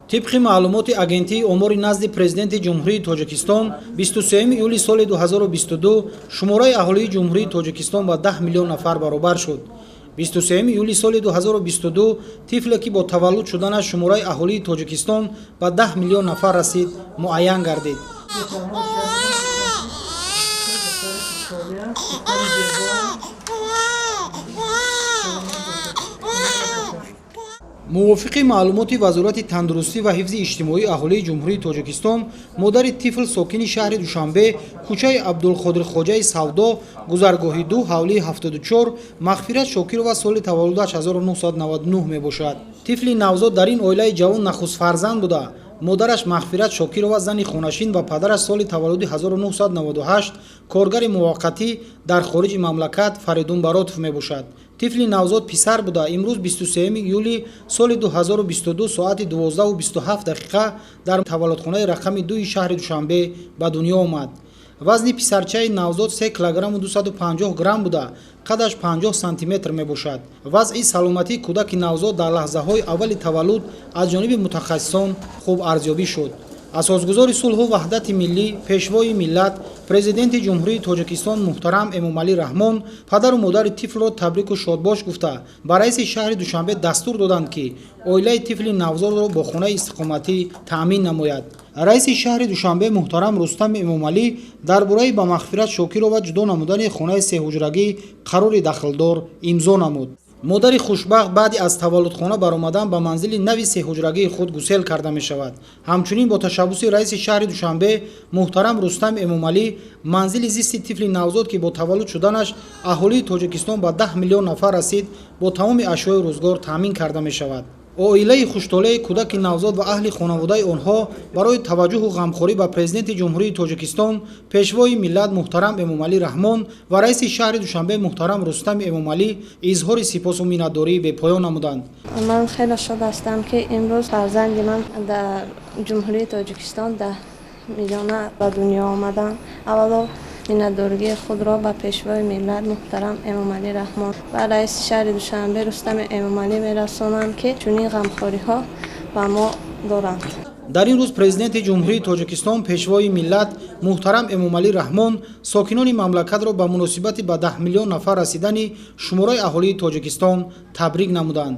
Тибқи маълумоти Агентии омори назди Президенти Ҷумҳурии Тоҷикистон, 23 июли соли 2022 шумораи аҳолии Ҷумҳурии Тоҷикистон ба 10 миллион нафар баробар шуд. 23 июли соли 2022 тифле, ки бо таваллуд шуданаш шумораи аҳолии Тоҷикистон ба 10 миллион нафар расид, муайян гардид. Мувофиқи маълумоти Вазорати тандурустӣ ва ҳифзи иҷтимоии аҳолии Ҷумҳурии Тоҷикистон, модари тифл сокини шаҳри Душанбе, кӯчаи Абдулқодирхоҷаи Савдо, гузаргоҳи 2, ҳавлии 74, Мағфират Шокирова, соли таваллудаш 1999 мебошад. Тифли навзод дар ин оилаи ҷавон нахустфарзанд буда, модараш Мағфират Шокирова зани хонашин ва падараш соли таваллуди 1998 коргари муваққатӣ дар хориҷи мамлакат Фаридун Баротов мебошад. Тифли навзод писар буда, имрӯз 23 июли соли 2022 соати 12:27 дақиқа дар таваллудхонаи рақами 2 шаҳри Душанбе ба дунё омад. Вазни писарчаи навзод 3 килограмму 250 грамм буда, қадаш 50 сантиметр мебошад. Вазъи саломатии кӯдаки навзод дар лаҳзаҳои аввали таваллуд аз ҷониби мутахассисон хуб арзёбӣ шуд. Асосгузори сулҳу ваҳдати миллӣ, Пешвои миллат, Президенти Ҷумҳурии Тоҷикистон муҳтарам Эмомалӣ Раҳмон падару модари тифлро табрику шодбош гуфта, ба раиси шаҳри Душанбе дастур доданд, ки оилаи тифли навзодро бо хонаи истиқоматӣ таъмин намояд. Раиси шаҳри Душанбе муҳтарам Рустам Эмомалӣ дар бораи ба Мағфират Шокирова ҷудо намудани хонаи сеҳуҷрагӣ қарори дахлдор имзо намуд. Модари хушбахт баъди аз таваллудхона баромадан ба манзили нави сеҳуҷрагии худ гусел карда мешавад. Ҳамчунин бо ташаббуси раиси шаҳри Душанбе муҳтарам Рустам Эмомалӣ манзили зисти тифли навзод, ки бо таваллуд шуданаш аҳолии Тоҷикистон ба 10 миллион нафар расид, бо тамоми ашёи рӯзгор таъмин карда мешавад. Оилаи хуштолеи кӯдаки навзод ва аҳли хонаводаи онҳо барои таваҷҷӯҳу ғамхорӣ ба Президенти Ҷумҳурии Тоҷикистон, Пешвои миллат муҳтарам Эмомалӣ Раҳмон ва раиси шаҳри Душанбе муҳтарам Рустам Эмомалӣ изҳори сипосу миннатдории бепоён намуданд. Ман хеле шод ҳастам, ки имрӯз фарзанди ман дар Ҷумҳурии Тоҷикистон 10 миллиона ба дунё омаданд. Аввало миннатдории худро ба Пешвои миллат муҳтарам Эмомалӣ Раҳмон ва раиси шаҳри Душанбе Рустами Эмомалӣ мерасонам, ки чунин ғамхориҳо ба мо доранд. Дар ин рӯз Президенти Ҷумҳурии Тоҷикистон, Пешвои миллат муҳтарам Эмомалӣ Раҳмон сокинони мамлакатро ба муносибати ба 10 миллион нафар расидани шумораи аҳолии Тоҷикистон табрик намуданд.